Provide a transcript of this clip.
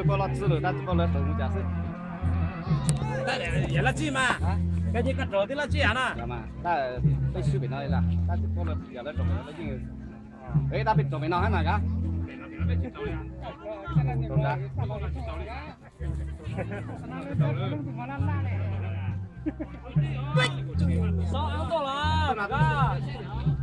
Koj los txog lawm, tab sis koj lawv rau mus cas xwb. Yog laj tsij mas, koj cia koj rau tib laj tsij na. Peb swb pem no li las, tab sis koj lawv yog lawv rau pem no lawv yeej, peb tab peb rau pem no hab na kab. Xov av tuaj los.